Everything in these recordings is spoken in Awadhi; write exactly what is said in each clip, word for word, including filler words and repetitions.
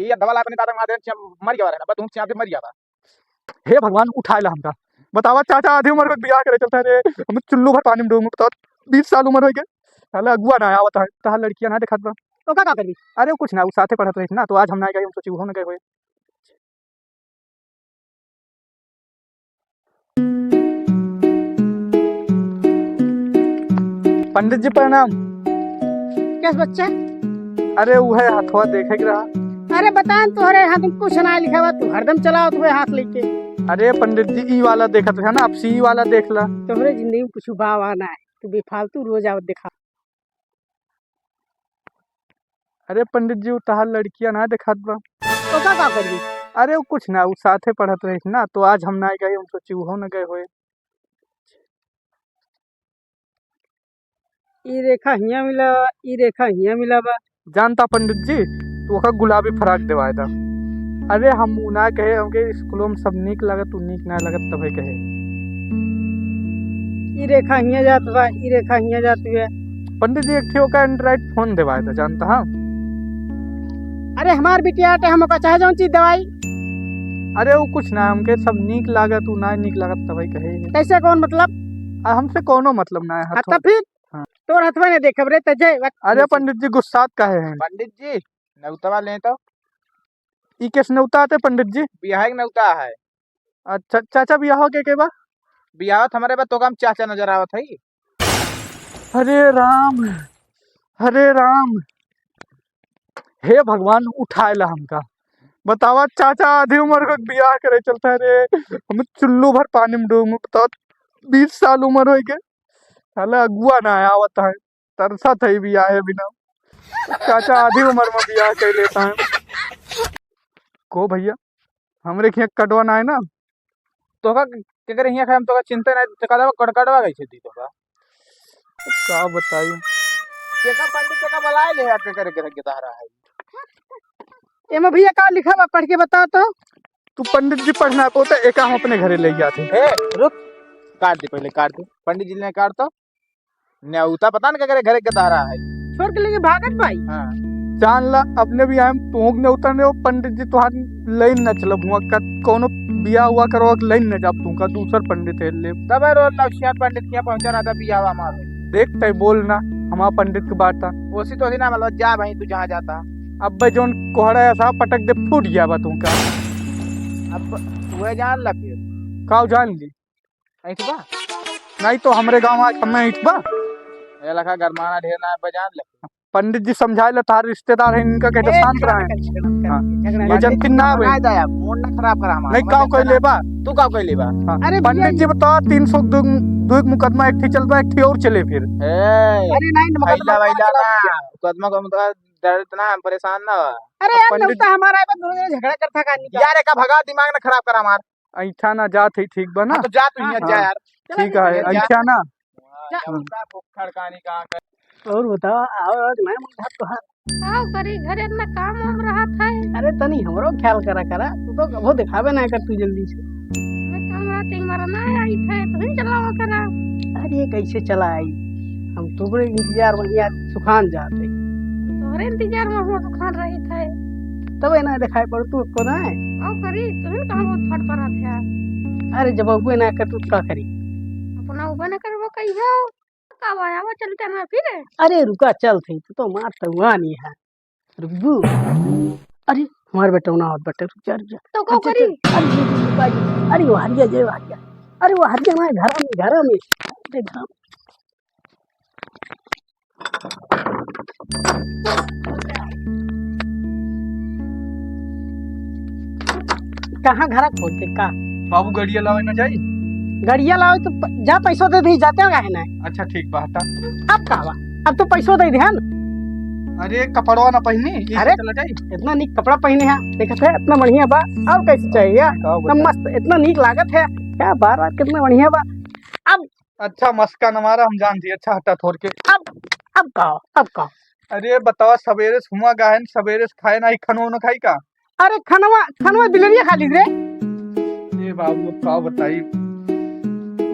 या दवा ला अपने दादा के मार दे, मर गया रहना, बस तुम चाहते मर गया। हे भगवान, उठाए ला हमका। बतावा चाचा, आधी उम्र में बियाह करे चलता रे, हम चुल्लू भर पानी में डूब, बताओ, बीस साल उम्र हो गए, साला अगुआ ना आवत है, तहार लड़कियां ना देखत बा। तो का, का करबी? अरे कुछ ना, उ साथे पढ़त रही ना, तो आज हम ना गए, हम सोची उहो ना गए होए। पंडित जी प्रणाम। कैस बच्चा? अरे उहे हथवा देखे के रहा। अरे बता न, तोहरे हाथ में कुछ ना लिखा बा, तू हरदम चलावत हुए हाथ लेके। अरे पंडित जी, ई वाला देखत रहा ना, आप सी वाला देख ला। तोहरे जिंदगी में कुछ बा वा ना है, तू बेफालतू रोज आवत देखा। अरे पंडित जी, उ तहार लड़किया ना देखात बा। ओका का करबी? अरे उ कुछ ना, उ साथे पढ़त रहिस ना, तो आज हम ना गए, हम सोची उहो न गए होए। ई रेखा हियाँ मिला, ई रेखा हियाँ मिला बा। जानता पंडित जी, तू ओका गुलाबी फराक देवाए दा। अरे हम उ ना कहे, हमके स्कूलों में सब नीक लागत, तू नीक ना लागत तबे कहे। ई रेखा हियाँ जात बा, ई रेखा हियाँ जात बा। पंडित जी, एक ठे ओका Android फोन देवाए दा, जानता हाँ? अरे हमार बिटिया आटे, हम ओका चाहे जौन चीज देवाई। अरे उ कुछ ना, हमके सब नीक लागत, उ ना नीक लागत तबे कहे। कैसे, कौन मतलब? आ, हमसे कौनो मतलब ना है, हाँ, हथवा। तब फिर? हाँ। तोर हथवा नहीं देखब रे, ते जे वक्त अरे पंडित जी, गुस्सात काहे हैं? पंडित जी, नेउतवा लें तो। ई केस नेउता आते पंडित जी? बियाह के नेउता है। अच्छा चाचा, बियाह के के बा? बियाह तो हमारे बा, तो हम चाचा नजर आवत है। हरे राम, हरे राम, हे भगवान, उठाए ला हमका। बतावा चाचा, आधी उम्र को बियाह करे चलता है रे, हम चुल्लू भर पानी में डूब, बतावा, बीस साल उम्र हो गए, साला अगुआ ना आवत है, तरसत है बियाह बिना। चाचा, आधी उम्र में बियाह कर लेता है। को भैया, हमरे खिया कटवा ना है ना, तोहका के-, केकरे हियाँ खाए, हम तोहका चिंता नहीं, तो कटवा, कट-, कटवा कैसे दी तोहका? का बताई? केका पंडित तोहका बुलाए ले यार, केकरे, केकरे के दहरा है। एमे भैया का लिखा बा, पढ़ के बता तो। तू पंडित जी पढ़ना को तो एका हम अपने घरे ले जाते। ए, रुक, काट दे पहले, काट दे। पंडित जी ने काट तो। नेउता पता न केकरे घरे के दहरा है। छोड़ के लेके भागत भाई। हाँ। जान ला, अपने भी आए, तू नेउता ने, पंडित जी तुहार लाइन न चलब हुआ का, कौनो बियाह हुआ करो, लाइन न जाब तू का, दूसर पंडित है ले। तब रो लक्ष्या पंडित के यहाँ पहुँचा ना था, बियाह हमार। देख तय बोल ना, हमार पंडित के बात था। ओसी तो ना मतलब, जा भाई तू जहाँ जाता। अब बे जौन कोहड़ा ऐसा पटक दे, फूट गया बा तू का। अब वह जान ला फिर। काव जान ली? ऐठ बा? नहीं तो हमरे गाँव आज हमें ऐठ बा। ये लखा गरमाना ढेर ना बजान ले। पंडित जी समझाए ला, तार रिश्तेदार हैं, इनका कहते ए, शांत झगड़ा रहे। कर, झगड़ा कर, हाँ। झगड़ा ये कर। जनती ना बे। ना दया, मूड ना खराब करा हमारा। नहीं, काव कह लेबा? तू काव कह लेबा? हाँ। अरे पंडित भैया, जी बता, तीन सौ दो, दो एक मुकदमा एक ठे चल बा, एक ठे और चले फिर। ए, अरे नहीं, मुकदमा भैया, भैया खराब ना, कर। मुकदमा को मतलब डर इतना हम परेशान ना हो। अरे यार, पंडित नेउता हमारा है, बस दोनों जने झगड़ा करता का नहीं का? यार, एका भगा, दिमाग ना खराब करा हमार। ऐठा ना जात है, ठीक बा ना? हाँ, तो जा तू हियाँ हाँ, जा हाँ। यार। ठीक है, जा। ऐठा ना। जा। हाँ। और बताओ, आओ, आज मैं मुंडा तो है। आओ करी, घरे इतना काम वाम रहत है। अरे तनी हमरो ख्याल करा करा, तू तो कबो दिखावे ना कर तू जल्दी से। मैं काम रहते मरना आई थे, तू ही चलावा करा। अरे कैसे चला आई? हम तोहरे इंतजार में यहाँ सुखान जात है। तोहरे इंतजार में हम सुखान रही थे। तब ना दिखाई पड़ तू को ना है। आओ करी, तू ही कहाँ बहुत फट पड़ा था। अरे जब अबे ना कर तू का करी? अपना उबे ना करबो कहियो। का आवा, आवा चलते ना फिर। अरे रुका, चल थे, तू तो मार तो हुआ नहीं है। रुकबू। अरे हमार बेटौना आवत बाटे, रुक जा, रुक जा। तो का अच्छा, करी? अच्छा, अरे, अरे, अरे, अरे, वो हरिया, जे हरिया। अरे वो हरिया ना, घर में, घर में। अरे घर में। कहाँ घर खोलते का? बाबू गड़िया लावे ना जाई। गड़िया लावे तो प-, जा पैसो दे दी, जाते हो काहे ना? अच्छा ठीक बा, हटा। अब का बा? अब तो पैसो दे दे, है ना? अरे कपड़वा ना पहनी, ये अरे, चला जाई। इतना नीक कपड़ा पहने हैं, देखत है इतना बढ़िया बा, और कैसे चाहिए? का इतना बताई? मस्त, इतना नीक लागत है, क्या बार बार कितना बढ़िया बा। अब अच्छा मस्का न मारा, हम जान दिए, अच्छा हटा थोड़ के। अब, अब का, अब का? अरे बतावा, सवेरे से हुआ गाहन, सवेरे से खाए ना, खानो ना खाई का? अरे खनवा, खनवा बिलरिया खा ली रे। ए बाबू, अब का बताई?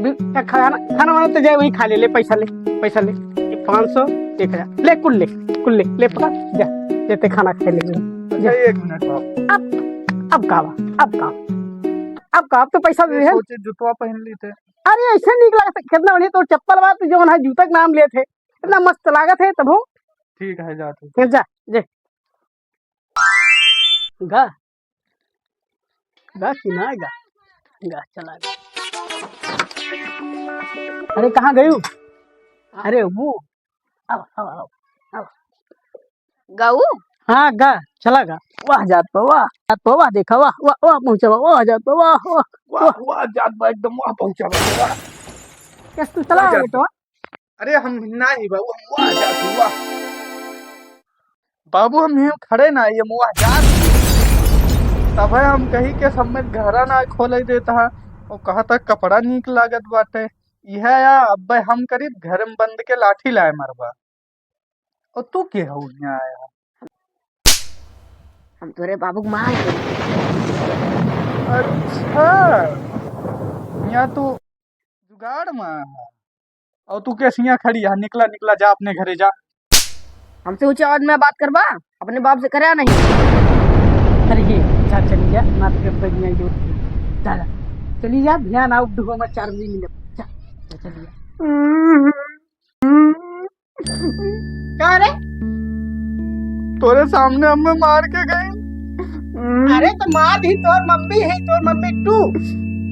बि-, ए, खाना, खाना वाना तो जाए वहीं खा ले, ले पैसा ले, पैसा ले। ये पाँच सौ, एक हजार। ले कुल ले, कुल ले, ले पकड़, जा, जेते खाना खाए ले। अच्छा, एक मिनट बाबू। अब, अब का बा? अब का? अब का? अब तो पैसा दे दे। सोचे जुतवा पहन ली थे। अरे, ऐसे नीक लागत है, कितना बढ़िया तोर चप्पल बा, तू जौन है जूता के नाम लेत है, कितना मस्त लागत है तब हो। ठीक है, जा तू। जा, जा। गा, गा कि ना गा? गा, चला गा। अरे, कहाँ गयू? अरे, वो, अब, अब, अब, अब। गाऊ? हाँ, गा, चला गा। वाह जात बा, वाह, जात बा, वाह, देखा, वाह, वाह, वाह, पहुँचा बा, वाह जात बा, वाह, वाह, वाह, वाह। वाह जात बा, एकदम वाह पहुँचा बा, वाह। कैसे तू चला वाह गा जात बेटवा? बा। अरे, हम ना ही बाबू, हम वाह जात बा, वाह। बाबू, हम हियाँ खड़े ना, ये मुआ जात। तबे हम कही के सब में घरा ना खोले देता है। वो कहा था कपड़ा नीक लागत बाटे। यह या अब्बे हम करीब घर में बंद के लाठी लाए मरबा। और तू के हो यहाँ आया? हम तोरे बाबू के माँ हैं। अच्छा, यहाँ तू जुगाड़ में है। और तू कैसे यहाँ खड़ी है? निकला, निकला, जा अपने घरे जा। हमसे ऊंची आवाज में बात करबा, अपने बाप से करया नहीं। अरे ये, जा चली जा, ना तो फिर कोई नहीं, जो जा, जा, चली जा, ध्यान आओ, डूबो मत, चार बजे मिले, जा, जा, चली जा। का रे? तोरे सामने हमें मार के गई। अरे तो मार ही, तोर मम्मी है, तोर mummy too.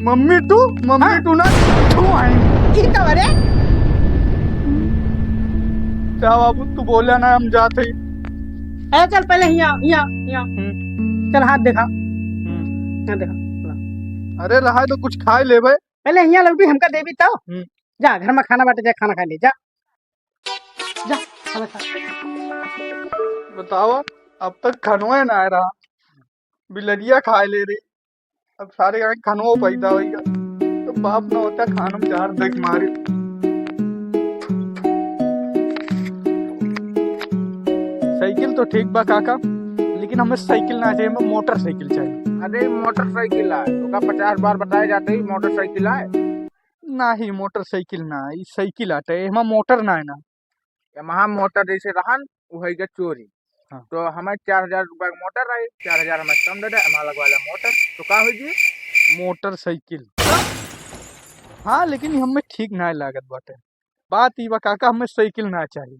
Mummy too? Mummy हाँ। टू ना, तू आई। ई का रे? क्या बाबू, तू बोला ना, हम जाते ही। अरे चल पहले हिया, हिया, हिया। हम्म। चल हाथ देखा। हम्म। हाथ देखा। अरे रहा तो कुछ खाए लेबे। पहले हिया लौटी हमका देवी तो। हम्म। जा घर में खाना बाटे, जा खाना खा ले, जा। जा, खाना खा। बतावा, अब तक खनवे ना रहा, बिलरिया खाए ले रही, अब सारे यहाँ खनवो पैदा होइगा, तो बाप ना होता खान में जहर देख मारे। साइकिल तो ठीक बा काका, लेकिन हमें साइकिल ना चाहिए, हमें मोटरसाइकिल चाहिए। अरे मोटरसाइकिल है, तो का पचास बार बताए जाते ही मोटरसाइकिल है। नाही, मोटरसाइकिल ना, ई साइकिल आटे, एमा मोटर ना है ना। Yamaha मोटर जैसे रहन, उ है के चोरी। हाँ। तो हमें चार हजार रुपया के मोटर आई, चार हजार हमें कम दे दे, हमारा लगवा ले मोटर, तो का हो जी? मोटरसाइकिल। हाँ, लेकिन ई हमें ठीक ना लागत बाटे। बात ई बा काका, हमें साइकिल ना चाहिए।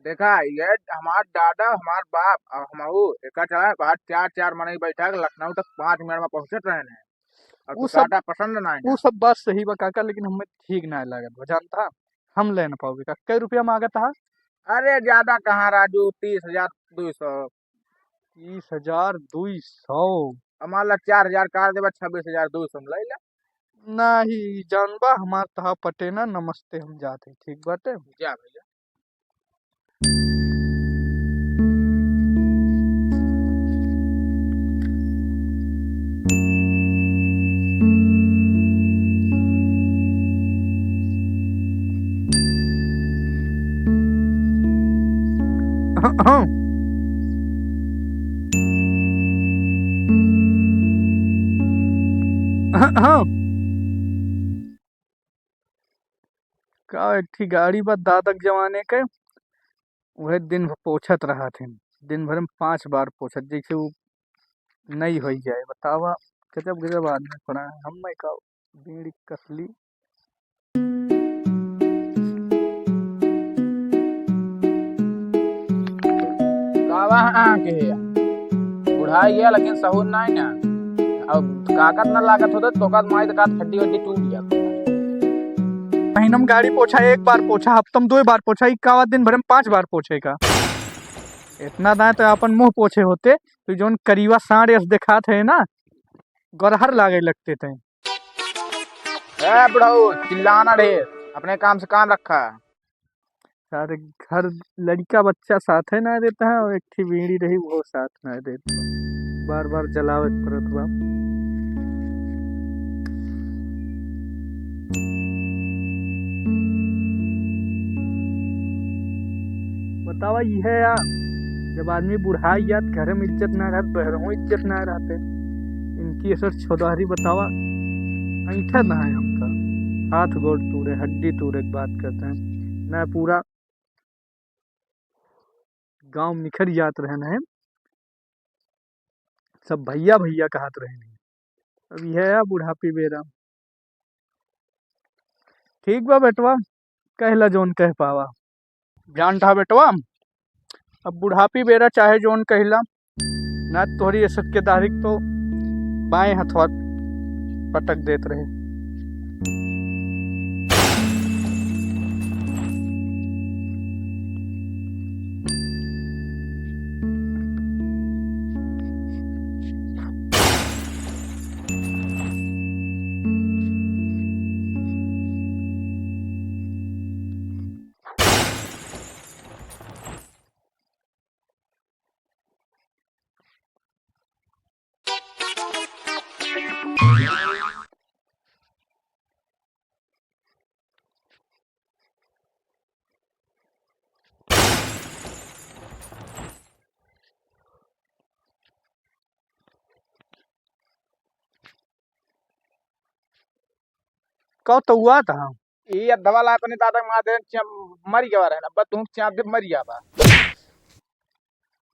देखा, ये हमार दादा, हमार बाप और हमहू एका चला, बाहर चार, चार मनई बैठा के लखनऊ तक पाँच मिनट में पहुंचत रहे हैं। और उ तू सब, दादा पसंद ना है उ ना। सब बात सही बा काका, लेकिन हमें ठीक ना लागत बा, जानता? हम ले ना पाओगे का? कै रुपया मांगत हा? अरे, ज्यादा कहाँ राजू, तीस हजार दो सौ। तीस हजार दो सौ? हमार ला चार हजार कार देबा, छब्बीस हजार दो सौ में ले ले। नाही, जानबा, हमार तहा पटे ना, नमस्ते, हम जाते, ठीक बाटे? जा भैया। का एक ठी गाड़ी बा दादा के जमाने के, उहे दिन भर पोछत रहत हन, दिन भर में पाँच बार पोछत, जैसे उ नई होई जाए। बतावा, गजब गजब आदमी पड़ा है। हम मैं का बीड़ी कसली। गावा हाँ के है। बुढ़ाई गया लेकिन सहूर ना है ना। अब काकत ना लागत होते तो कात माई तो कात हड्डी वड्डी टूट गया। महीना में गाड़ी पोछा, एक बार पोछा, हफ्ता में दो बार पोछा, ई कावा दिन भर में पाँच बार पोछे का। इतना दाएं तो अपन मुंह पोछे होते, तो जौन करीवा साँड़ अस देखात है ना, गरहर लागे लगते थे। ए बुढ़ऊ, चिल्लाना ढेर, अपने काम से काम रखा। सारे घर लड़का बच्चा साथे ना देता है, और एक ठी बीड़ी रही वो साथ ना देता। बार बार जलावे के पड़त बा। बतावा, ई है या जब आदमी बुढ़ाई जात, घर में इज्जत ना रहत, बहरहूँ इज्जत ना रहते। इनकी असर छोदहरी बतावा, ऐंठा ना है हमका, हाथ गोड़ तूरे, हड्डी तूरे के बात करते हैं ना, पूरा गांव निखर जात रहन है। तब भइया भइया कहत रहे। अब यह है बुढ़ापी बेरा। ठीक बा बेटवा, कहला जौन कह पावा। जान था बेटवा, अब बुढ़ापी बेरा चाहे जौन कहिला, ना तोहरी असर के दारिक तो बाएं हथवा पटक देत रहे। कौ तौआ था? ई अधवा ला अपने दादा के मार दे, च-, मर गवा रहे ना, बस तुम चाप दे, मर गवा।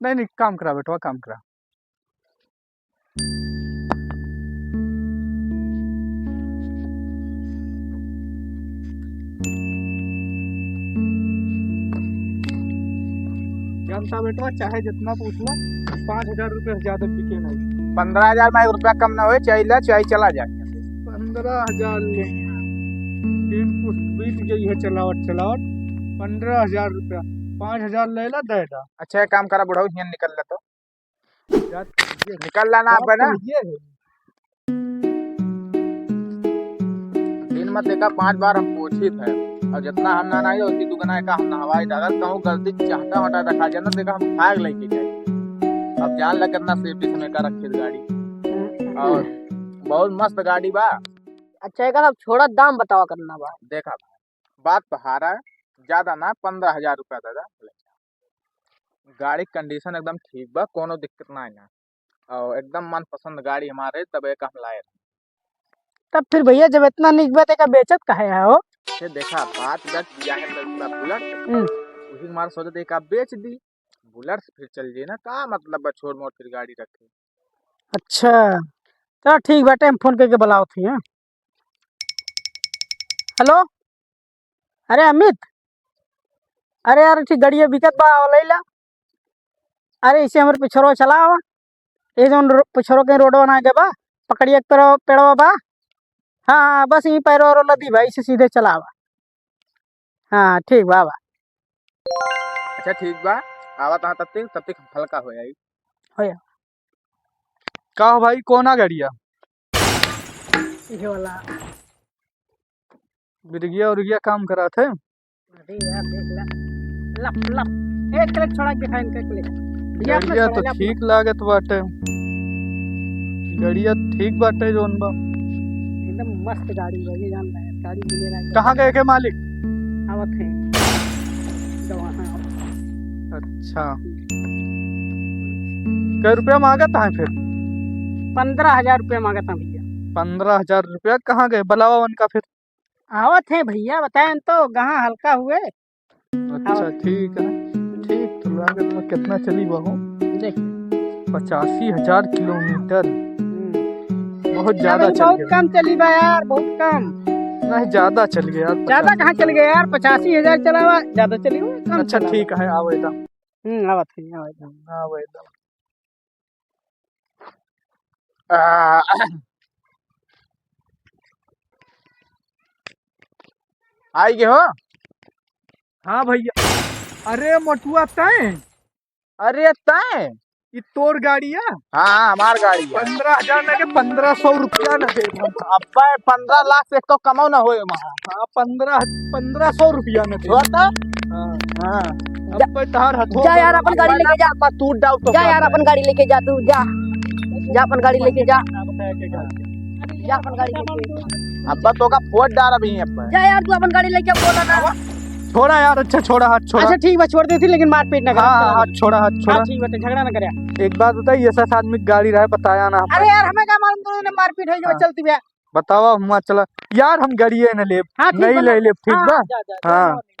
नहीं, नहीं, काम करा बेटवा, काम करा। जानता बेटवा, चाहे जितना पूछ लो, पाँच हजार रुपये से ज्यादा बिके नहीं। पन्द्रह हजार में एक रुपया कम ना होए, चाहे ला, चाहे चला जाए। पन्द्रह हजार ले, तीन पुस्त बीत गई है चलावत चलावत, पन्द्रह हजार रुपया, पाँच हजार ले ला, दे दा। अच्छा, एक काम करा बुढ़ऊ, हियन निकल ले तो। जा, ये निकल ला ना, जा, अब ना। तो ये है। दिन में देखा पाँच बार हम पोछित है, और जितना हम नहाई, उतनी दुगना का हम नहवाई। अगर कहूँ गलती चाहता वाटा रखा जाए ना, देखा हम भाग लेके जाए। अब जान लग कितना safety से मैं का रखे गाड़ी। और बहुत मस्त गाड़ी बा। अच्छा, एकर अब छोड़ा, दाम बतावा कितना बा। देखा, बात पहाड़ा ज्यादा ना, पन्द्रह हजार रुपया दादा। गाड़ी condition एकदम ठीक बा, कोनो दिक्कत ना है ना। और एकदम मनपसंद गाड़ी हमारे, तब एक हम लाए। तब फिर भइया, जब इतना निक बा, तो एका बेचत काहे है हो? से देखा, बात बा कि बियाह के पूरा बुलेट, हम्म। वही हमारे सोचत एक आप बेच दी, बुलेट से फिर चल जाए ना, का मतलब बा छोड़ मोड़ फिर गाड़ी रखे। अच्छा, चलो ठीक बाटे, हम फोन करके बुलावत ही, हाँ। हेलो, अरे अमित, अरे यार, ठीक गड़िया बिकत बा, आवा लइला। अरे इसे हमरे पिछरवा चला आवा, ये जौन रो-, पिछरवा के रोडवा ना के बा, पकड़िया के पेड़वा, पेड़वा बा। हाँ, हाँ, बस यहीं पैरवा रो लदी बा, इसे सीधे चला आवा। हाँ, ठीक बा, आवा। अच्छा, ठीक बा, आवा तहाँ तब तक, तब तक हम हल्का हो जाई। हो जा। का हो भाई, कौन आ गड़िया? ये वाला। बिरगिया उरगिया काम करात है? अरे यार, देख ला। लप, लप। एक click छोड़ा के दिखा इनका click। भैया, अपना गड़िया छोड़ा तो ले अपना। ठीक लागत बाटे। गड़िया ठीक बाटे जौन बा। एकदम मस्त गाड़ी बा, ये जान रहे हैं, गाड़ी मिले ना। कहाँ गए के मालिक? आवत हैं। दवा, हाँ, आवत हैं। अच्छा। कै रुपया मांगत हैं फिर? पन्द्रह हजार रुपया मांगत हैं भैया। पन्द्रह हजार रुपया कहाँ गए? बुलावा उनका फिर। आवत हैं भैया, बताएन तो, कहाँ हल्का हुए। अच्छा, आवत। ठीक है। ठीक तो लागत बा, कितना चली बा हो? देख। पचासी हजार किलोमीटर। हम्म। बहुत ज्यादा अबे चल बहुत गया। कम चली बा यार, बहुत कम। नहीं, ज्यादा चल गया यार, ज्यादा पचासी। कहाँ चल गया यार? पचासी हजार चला बा, ज्यादा चली बा, कम अच्छा, चला बा। ठीक है, आवे दा। हम्म, आवत है, आवत है। आवे दा। आ, आई गे हो? हाँ भैया। अरे मोटुआ तैं? अरे तैं? ई तोर गाड़ी है? हाँ, हाँ, हमार गाड़ी है। पन्द्रह हजार ना के पन्द्रह सौ रुपया ना दे हम। अब्बे पन्द्रह लाख से तो कमो ना होए वहाँ। हाँ, पन्द्रह, पन्द्रह सौ रुपया ना दे। होता? हाँ। हाँ। जा, अब्बे तार हथो जा यार, अपन गाड़ी लेके जा। अब्बे तू डाउ तो जा यार, अपन गाड़ी लेके जा तू, जा। जा अपन गाड़ी लेके जा। जा अपन गाड़ी लेके। अब्बा तो का फोड़ डार अभी यहाँ पर। जा यार, तू अपन गाड़ी लेके बोला ना। छोड़ा यार, अच्छा छोड़ा, हाथ छोड़ा। अच्छा ठीक बा, छोड़ देती, लेकिन मारपीट ना कर। हाँ, हाथ छोड़ा, हाथ छोड़ा। हाँ, ठीक बा, तो झगड़ा ना करे। एक बात बताई, ऐसा आदमी गाड़ी रहे बताया ना। अरे यार, हमें का मालूम तूने मारपीट है कि हाँ। चलती भैया। बतावा, हुआ चला। यार, हम गाड़ी है ना लेब। हाँ, ठीक नहीं बा। ले लेब, ठीक हाँ, बा? जा, जा, जा, हाँ। जा।